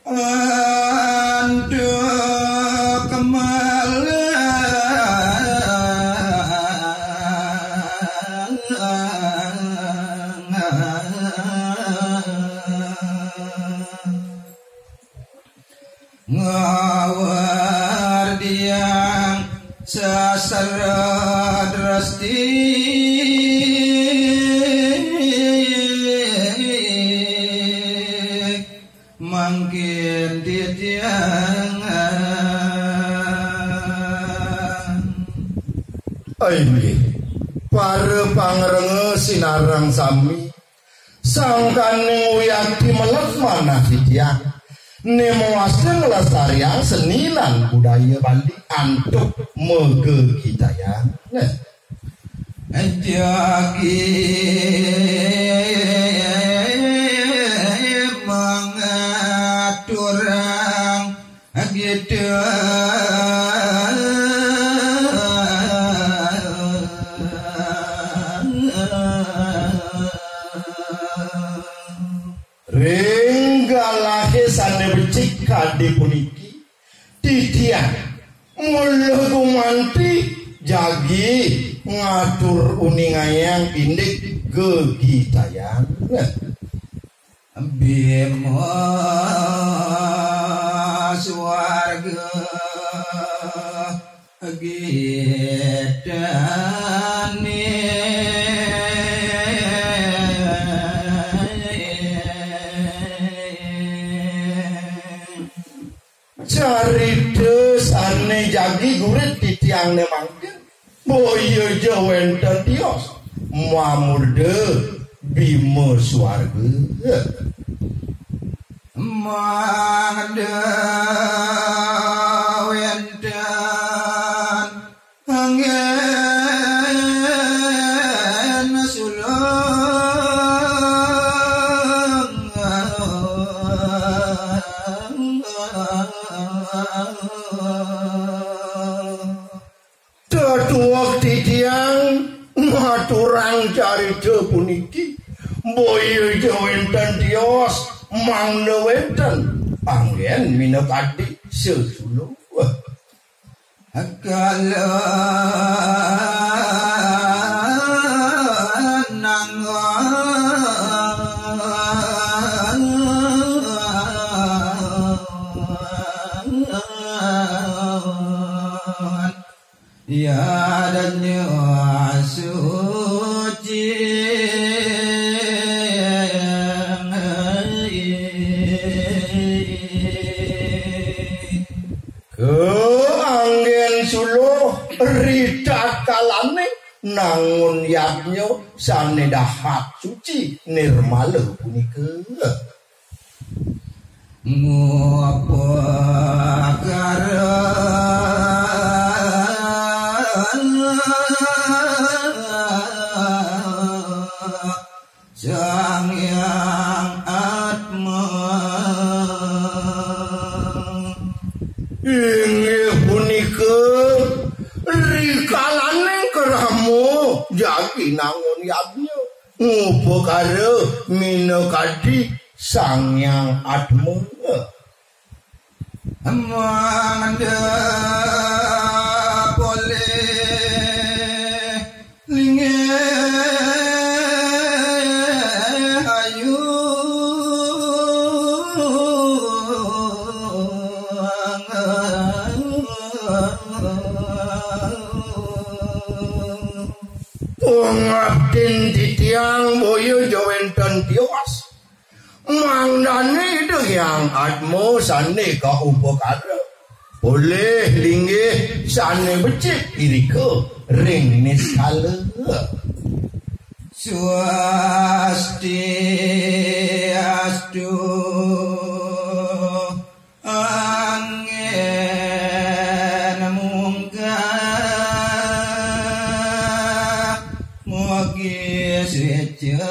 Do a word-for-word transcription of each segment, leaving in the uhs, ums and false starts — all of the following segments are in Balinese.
Antuk kemalang ngawur diang sasara drastik mangkin titiang. Inggih, para pangrengga sinareng sami, sangkaning wiakti melet manah titiang, né mawasta nglestariang seni lan budaya Bali antuk magegitayang. Nah, jagi mangaturang kita ring galahé sané becik kadi puniki, titiang mula gumanti jagi ngatur uningayang indik gegitayang. Bima swarga gitané. Carita sané jagi gurit titiang né mangkin, boya ja wénten tios, mamurda Bima Swarga. Mangda wénten anggén suluh. Tetuek titiang ngaturang carita puniki, boya ja wénten tios, mangda wénten anggén minakadi sesuluh. Kala nanggon ya dan suci. Kaanggén suluh ritatkalané nangun yadnya sané dahat suci nirmala punika. Ngupakara Sang Hyang Atma. Inggih punika rikalaning krama jagi nangun yadnya ngupakara minakadi Sang Hyang Atma. Mangda polih linggih ayu. Pangaptin titiang boya ja wénten tios. Mangdané Ida Hyang Atma sané kaupakara. Polih linggih sané becik irika ring niskala. Swastiastu. Anggén munggah mugi siceng.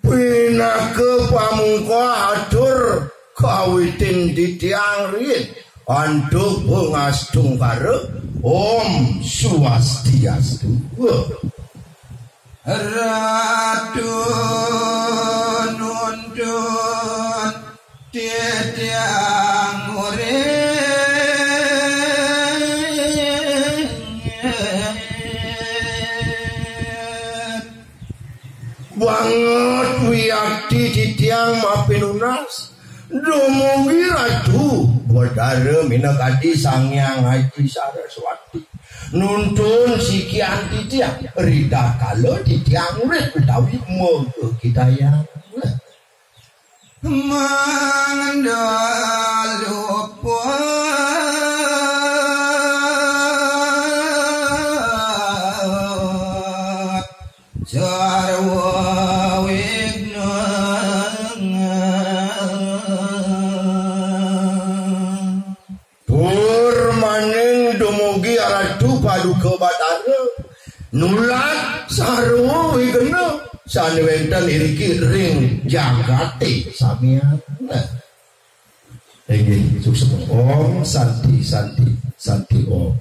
Pinaka pamungkah atur kawitin titiang riin antuk pangastungkara. Om Swastiastu. Ratu. Banget wiakti titiang mapinunas. Dumugi Ratu Batara minakadi Sang Hyang Aji Saraswati. Nuntun sikian titiang ridakala titiang urip utawi magegidayang. Mangandal uput sarwa wigna. Tur maning dumugi Ratu Paduka Batara nulat sarwa wigna sane wenten iriki ring jagate samian. Inggih, suksma. Om Santi, Santi, Santi Om.